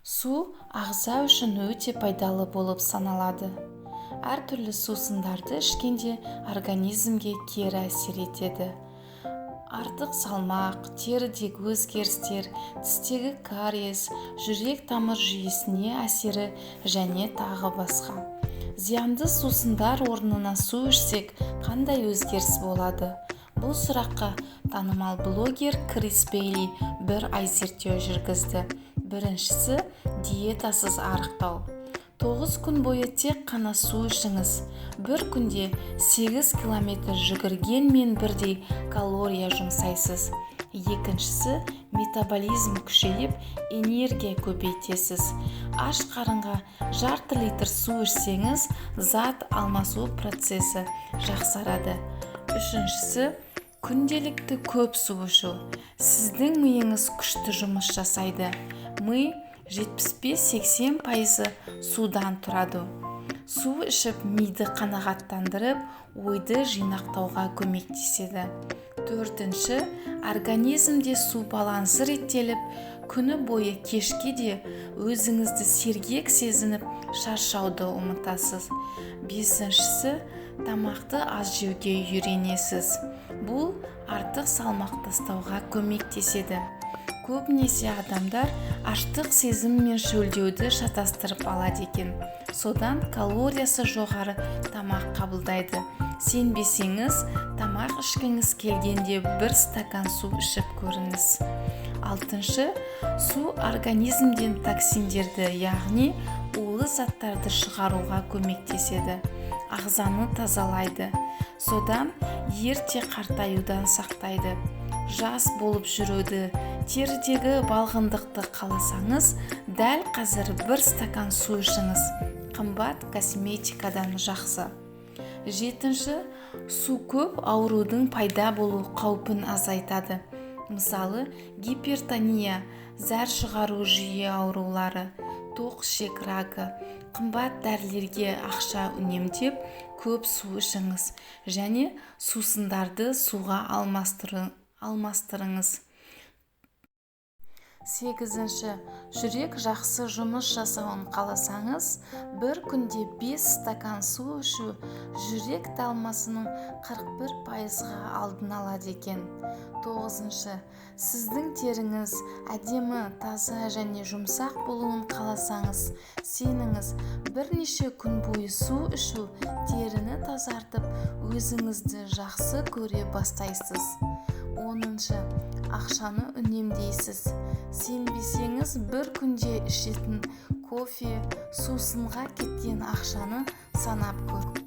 Су ағза үшін өте пайдалы болып саналады. Әртүрлі сусындарды ішкенде организмге кері әсер етеді. Артық салмақ, терідегі өзгерістер, тістегі кариес, жүрек-тамыр жүйесіне әсері және тағы басқа. Зиянды сусындар орнына су ішсек, қандай өзгеріс болады? Бұл сұраққа танымал блогер Крис Бейли бір ай зерттеу жүргізді. Біріншісі – диетасыз арықтау. 9 күн бойы тек қана су ішіңіз. Бір күнде 8 километр жүгіргенмен бірдей калория жұмсайсыз. Екіншісі – метаболизм күшейіп, энергия көбейтесіз. Аш қарынға жарты литр су ішсеңіз, зат алмасу процесі жақсарады. Үшіншісі – күнделікті көп су ішу. Сіздің миыңыз күшті жұмыс жасайды. Ми 75-80% пайызы судан тұрады. Су ішіп, миды қанағаттандырып, ойды жинақтауға көмектеседі. Төртінші, организмде су балансы реттеліп, күні бойы, кешке де өзіңізді сергек сезініп, шаршауды ұмытасыз. Бесіншісі, тамақты аз жеуге үйренесіз. Бұл артық салмақ тастауға көмектеседі. Көбінесе адамдар аштық сезім мен шөлдеуді шатастырып алады екен. Содан калориясы жоғары тамақ қабылдайды. Сенбесеңіз, тамақ ішкіңіз келгенде бір стакан су ішіп көріңіз. Алтыншы, су организмден токсиндерді, яғни улы заттарды шығаруға көмектеседі, ағзаны тазалайды, содан ерте қартаюдан сақтайды. Жас болып жүруді, терідегі балғындықты қаласаңыз, дәл қазір бір стакан су ішіңіз. Қымбат косметикадан жақсы. Жетінші, су көп аурудың пайда болу қаупін азайтады. Мысалы, гипертония, зәр шығару жүйе аурулары, тоқ ішек рагы. Қымбат дәрілерге ақша үнемдеп, көп су ішіңіз және сусындарды суға алмастырыңыз. Сегізінші, жүрек жақсы жұмыс жасауын қаласаңыз, бір күнде 5 стакан су ішу жүрек талмасының 41 пайызға алдын алады екен. Тоғызыншы, сіздің теріңіз әдемі, таза және жұмсақ болуын қаласаңыз, сеніңіз, бірнеше күн бойы су ішу теріні тазартып, өзіңізді жақсы көре бастайсыз. 10-шы, ақшаны үнемдейсіз. Сенбесеңіз, бір күнде ішетін кофе, сусынға кеткен ақшаны санап көр.